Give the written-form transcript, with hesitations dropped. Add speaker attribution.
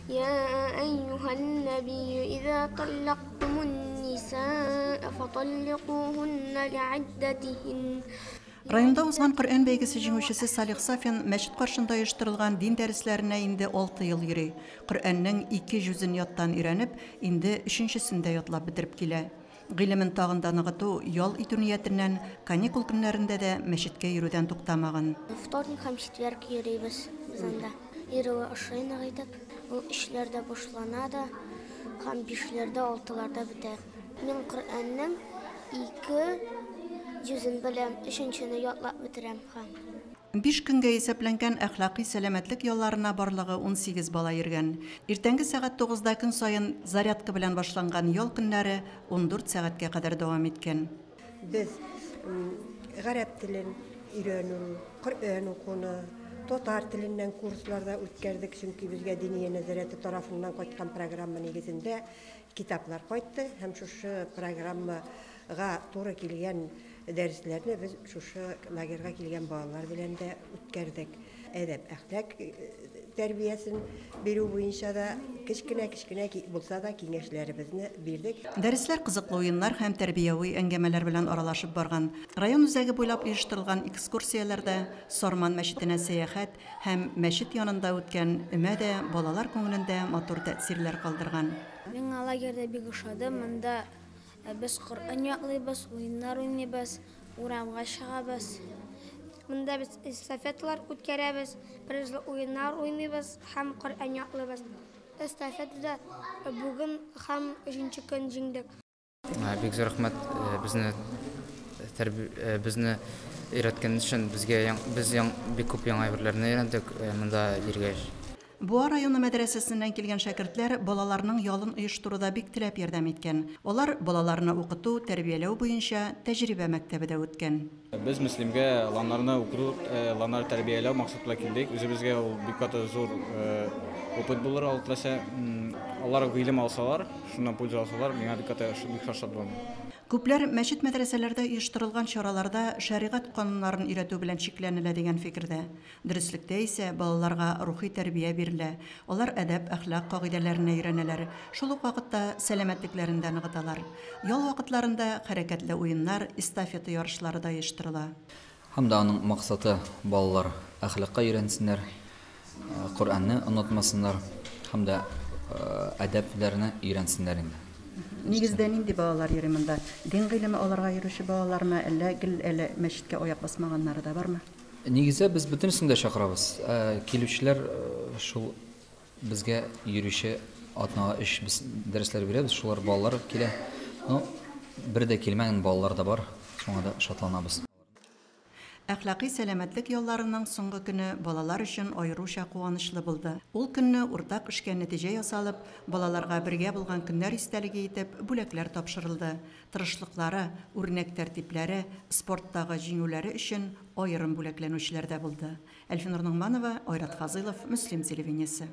Speaker 1: يا أيها النبي إذا طلقتم النساء فطلقوهن لعدتهن.
Speaker 2: Районда узган Коръән бәйгесе җиңүчесе Салих Сафин мәчет каршында оештырылган дин дәресләренә инде 6 ел йөри. Коръәннең 2 җүзен яттан өйрәнеп, инде өченчесен дә ятлап бетереп килә. Гыйлемен тагын да ныгыту, ял итү ниятеннән каникул көннәрендә дә мәчеткә йөрүдән туктамаган.
Speaker 1: Вторник һәм четверг йөрибез без анда. Йөрүе ошый нык итеп. Ул 3-ләрдә башлана да һәм 5-ләрдә, 6-ларда бетә. Мин Коръәннең 2 җүзен беләм, өченчене ятлап бетерәм һәм.
Speaker 2: 5 көнгә исәпләнгән әхлакый сәламәтлек ялларына барлыгы 18 бала йөргән. Иртәнге сәгать 9-да көн саен зарядка белән башланган ял көннәре 14 сәгатькә кадәр дәвам иткән.
Speaker 3: Без гарәп телен өйрәнү, Коръән укуны, татар теленнән курсларда үткәрдек, чөнки безгә Диния нәзарәте тарафыннан кайткан программа нигезендә китаплар кайтты һәм шушы программага туры килгән дәресләрне без шушы лагерьга килгән балалар белән дә үткәрдек. Әдәп, әхлак тәрбиясен бирү буенча да кечкенә-кечкенә булса да киңәшләребезне бирдек.
Speaker 2: Дәресләр кызыклы уеннар һәм тәрбияви әңгәмәләр белән аралашып барган. Район үзәге буйлап оештырылган экскурсияләрдә Сарман мәчетенә сәяхәт һәм мәчет янында үткән өмә дә балалар күңелендә матур тәэсирләр калдырган.
Speaker 1: Миңа лагерьда бик ошады. Монда без Коръән ятлыйбыз, уеннар уйныйбыз, урамга чыгабыз. Монда без эстафеталар үткәрәбез, призлы уеннар уйныйбыз һәм Коръән ятлыйбыз. Эстафетада бүген һәм өченче көн җиңдек.
Speaker 4: Бик зур рәхмәт, безне өйрәткән өчен, без бик күп яңа әйберләрне өйрәндек, монда йөргәч.
Speaker 2: Буа районы мәдрәсәсеннән килгән шәкертләр балаларның ялын оештыруда бик теләп ярдәм иткән. Алар балаларны укыту, тәрбияләү буенча тәҗрибә мәктәбе дә үткән.
Speaker 5: Без Мөслимгә ланнарны укыту, ланнар тәрбияләү максаты белән килдек. Үзебезгә ул бик каты зур опыт булыр, алла теләсә. Алар гыйлем алсалар, шуннан польза алсалар, миңа бик каты бик шат булам.
Speaker 2: Күпләр мәчет мәдрәсәләрдә оештырылган чараларда шәригать кануннарын өйрәтү белән чикләнелә дигән фикердә. Дөреслектә исә балаларга рухи тәрбия бирелә. Алар әдәп, әхлак кагыйдәләренә өйрәнәләр. Шул ук вакытта сәламәтлекләрен дә ныгыталар. Ял вакытларында хәрәкәтле уеннар, эстафета ярышлары да оештырыла.
Speaker 6: Һәм дә аның максаты балалар әхлакка өйрәнсеннәр, Коръәнне онытмасыннар һәм дә әдәпләрне өйрәнсеннәр инде.
Speaker 2: Нигездә нинди балалар йөри монда? Дин гыйлеме алырга йөрүче балалармы, әллә гел әле мәчеткә аяк басмаганнары да бармы?
Speaker 6: Нигездә без бөтенесен дә чакырабыз. Килүчеләр шул безгә йөрүче атнага 3 без дәресләр бирәбез, шулар балалар килә. Бер дә килмәгән балалар да бар, шуңа да шатланабыз.
Speaker 2: Әхлакый сәламәтлек ялларының соңгы көне балалар өчен аеруча куанычлы булды. Ул көнне уртак эшкә нәтиҗә ясалып, балаларга бергә булган көннәр истәлеге итеп бүләкләр тапшырылды. Тырышлыклары, үрнәк тәртипләре, спорттагы җиңүләре өчен аерым бүләкләнүчеләр дә булды. Әлфинур Ногманова, Айрат Фазылов, Мөслим телевидениесе.